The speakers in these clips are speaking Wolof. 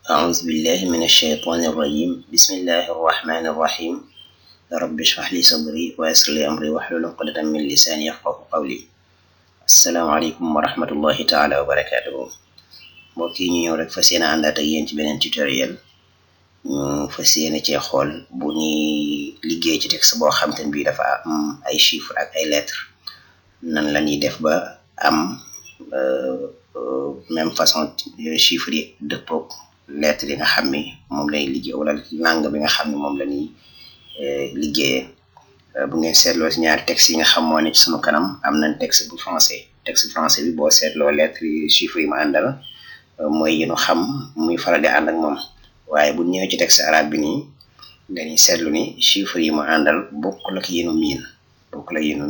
أعوذ بالله من الشيطان الرجيم بسم الله الرحمن الرحيم رب اشرح لي صدري ويسر لي أمري واحلل عقدة من لساني يفقهوا قولي السلام عليكم ورحمة الله تعالى وبركاته mbokk yi ñu ñëw rek fas yéene àndaat ak yéen ci beneen tutoriel ñu fas yéene cee xool bu ñuy liggéey ci texte boo xam te ne bii dafa am ay chiffres ak ay lettres nan la ñuy def ba am même façon chiffres yi dëppook lettres yi nga xam ni moom lay liggéey wala langue bi nga xam ni moom la ñuy liggéeyee bu ngeen seetloo ci ñaari texte yi nga xam moo ne ci sunu kanam am nañ texte bu texte français bi boo seetloo lettres yi chiffres yi ma àndal mooy yi ñu xam muy faral di ànd ak moom waaye bu ñëwee ci texte arabe bi nii dañuy seetlu ni chiffres yi mu àndal bokkul ak yi ñu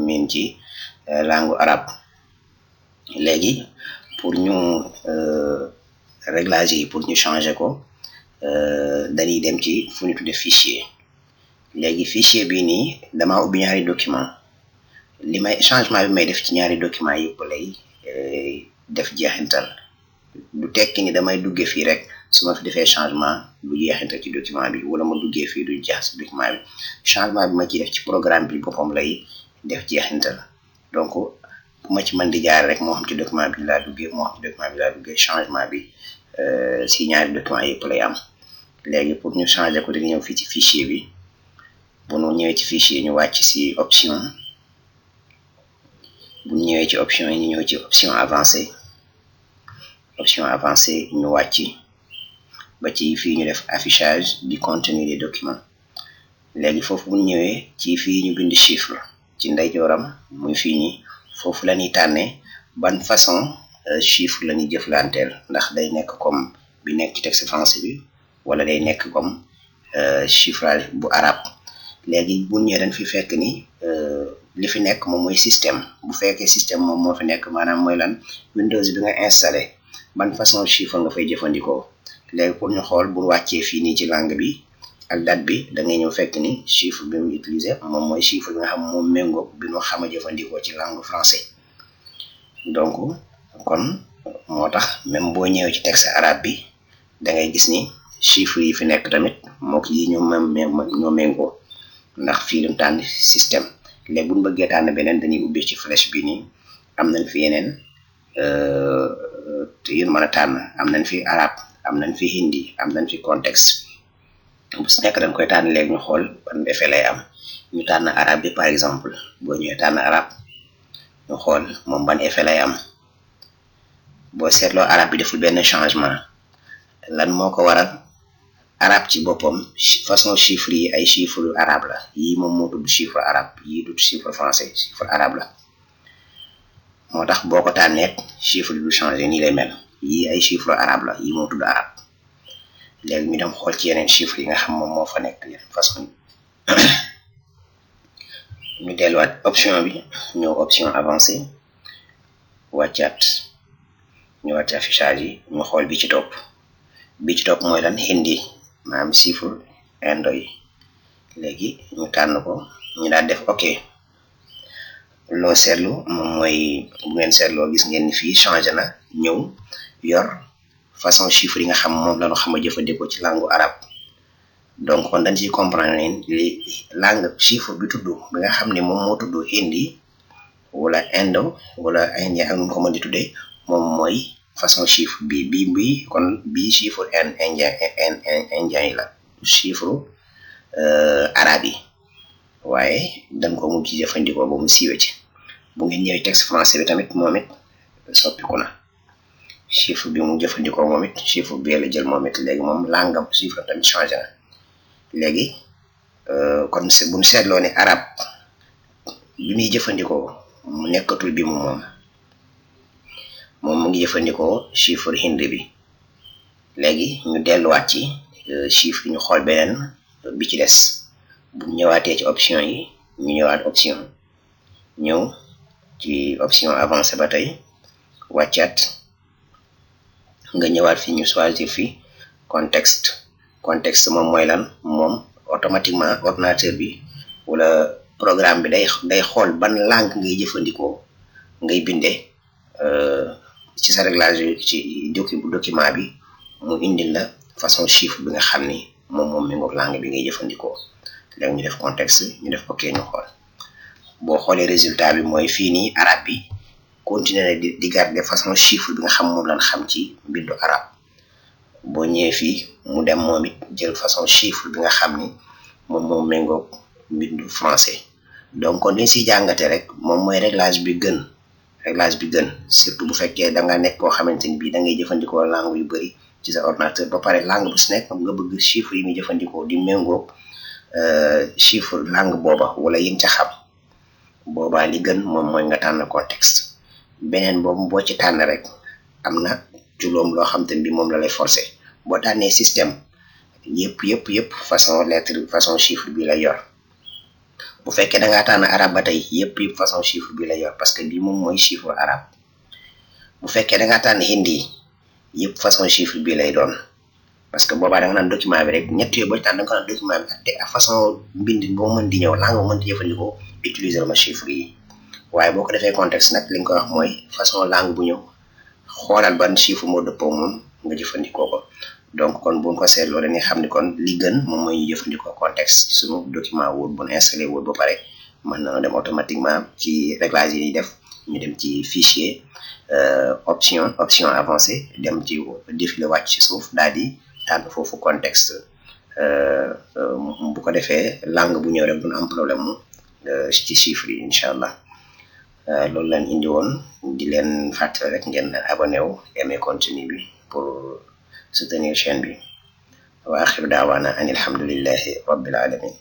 miin ci langue arabe léegi pour ñu réglage yi pour ñu changer ko dañuy dem ci fu ñu tudde fichier léegi fichier bii nii dama ubbi ñaari document li may changement bi may def ci ñaari document yëpp lay def jeexintal du tekki ni damay duggee fii rek su ma fi defee changement du jeexintal ci document bi wala ma duggee fii du jeex ci document bi changement bi ma ciy def ci programme bi boppam lay def jeexintal donc bu ma ci mën di jaar rek moo xam ci document bi laa duggee changement bi si ñaari document yëpp lay am léegi pour ñu changer ko dañu ñëw fii ci fichier bi bu ñu ñëwee ci fichier ñu wàcc si option bu ñu ñëwee ci option yi ñu ñëw ci option avancée ñu wàcc ba ci fii ñu def affichage du contenu des documents léegi foofu bu ñu ñëwee ci fii ñu bind chiffre ci ndeyjooram muy fii nii foofu la ñuy tànnee ban façon chiffre la ñuy jëflanteel ndax day nekk comme bi nekk ci texte français bi wala day nekk comme chiffrage bu arabe léegi bu ñëwee dañ fi fekk ni li fi nekk moom mooy système bu fekkee système moom moo fi nekk maanaam mooy lan Windows bi nga installé ban façon chiffre nga fay jëfandikoo léegi pour ñu xool bu wàccee fii nii ci langue bi ak date bi da ngay ñëw fekk ni chiffre bi mu utilisé moom mooy chiffre bi nga xam moom méngoo bi ñu xam a jëfandikoo ci langue français donc kon moo tax même boo ñëwee ci texte arabe bi da ngay gis ni chiffre yi fi nekk tamit mook yi ñoo méngoo ndax fii lu tànn système léegi bu ñu bëggee tànn beneen dañuy ubbi ci flèche bi nii am nañ fi yeneen te yéen mën a tànn am nañ fi arabe am nañ fi hindi am nañ fi contexte bu si nekk dañ koy tànn léegi ñu xool ban effet lay am ñu tànn arabe bi par exemple boo ñëwee tànn arabe ñu xool moom ban effet lay am boo seetloo arabe bi deful benn changement lan moo ko waral arabe ci boppam façon chiffre yi ay chiffre arabe la yii moom moo tudd chiffre arabe yii tudd chiffre français chiffre arabe la moo tax boo ko tànneet chiffre du changer nii lay mel yii ay chiffre arabe la yii moo tudd arabe léegi ñu dem xool ci yeneen chiffre yi nga xam moom moo fa nekk yeneen façon ñu delluwaat option bi ñëw option avancée wàccaat ñëwaat ci affichage yi ñu xool bi ci topp mooy lan hindi maanaam chiffre indo yi léegi ñu tànn ko ñu daal def ok loo seetlu moom mooy bu ngeen seetloo gis ngeen ni fii changé na ñëw yor façon chiffre yi nga xam moom la ñu xam a jëfandikoo ci langue arabe donc kon dañ ciy comprendre ne li langue chiffre bi tudd bi nga xam ne moom moo tudd hindi wala indo wala indien ak nu ko mën di tuddee moom mooy façon chiffre bi kon bii chiffre indien yi la chiffre arabe yi waaye dañ ko mujj jëfandikoo ba mu siiwee ci bu ngeen ñëwee texte français bi tamit moom it soppiku na chiffre bi mu jëfandikoo moom it chiffre bi la jël moom it léegi moom langam chiffre tamit changé na léegi kon bu ñu seetloo ne arabe bi muy jëfandikoo mu nekkatul bi moom mu ngi jëfandikoo chiffre hindi bi léegi ñu delluwaat ci chiffre ñu xool beneen bi ci des bu ñëwaatee ci option yi ñu ñëwaat option ñëw ci option avancée ba tey wàccaat nga ñëwaat fi ñu choisir fi contexte moom mooy lan moom automatiquement ordinateur bi wala programme bi day xool ban langue ngay jëfandikoo ngay bindee ci sa réglage ci document bi mu indil la façon chiffre bi nga xam ni moom méngoog langue bi ngay jëfandikoo. léegi ñu def contexte ñu def ok ñu xool boo xoolee résultat bi mooy fii nii arabe bi continuer di garder façon chiffre bi nga xam moom lañ xam ci mbindu arabe boo ñëwee fii mu dem moom it jël façon chiffre bi nga xam ni moom méngoog mbindu français. donc kon liñ siy jàngate rek moom mooy réglage bi gën surtout bu fekkee da nga nekk koo xamante ni bii da ngay jëfandikoo langue yu bëri ci sa ordinateur ba pare langue bu si nekk nga bëgg chiffre yi muy jëfandikoo di méngoog chiffre langue booba wala yin ca xam boobaa li gën moom mooy nga tànn contexte. beneen boobu boo ci tànn rek am na juróom loo xam te bi moom la lay forcer boo tànnee système yëpp façon lettre façon chiffre bi lay yor. bu fekkee da ngaa tànn arabe ba tey yëpp façon chiffre bi lay yor parce que bii moom mooy chiffre arabe. bu fekkee da ngaa tànn hindi yëpp façon chiffre bi lay doon parce que boobaa da nga naan document bi rek ñett yooyu boo ci tànn da nga ko naan document bi ak façon mbind boo mën di ñëw langue boo mën di jëfandikoo utiliser ma chiffre yi. waaye boo ko defee contexte nag li nga ko wax mooy façon langue bu ñëw xoolal ban chiffre moo dëppoo moom nga jëfandikoo ko. donc kon buñ ko seetloo dañuy xam ni kon li gën moom mooy ñu jëfandikoo contexte ci sunu document Word bu ñu installé Word ba pare mën na dem automatiquement ci réglage yi ñuy def ñu dem ci fichier option avancée dem ci défilé wàcc ci suuf daal di tànn foofu contexte bu ko defee langue bu ñëw rek du am problème mu ci chiffre yi incha allah. loolu lañ indi woon di leen fàttali rek ngeen abonné wu aimé contenu bi pour soutenir chaîne bi wa axiru daawaana an alhamdulillahi rabbil alamin.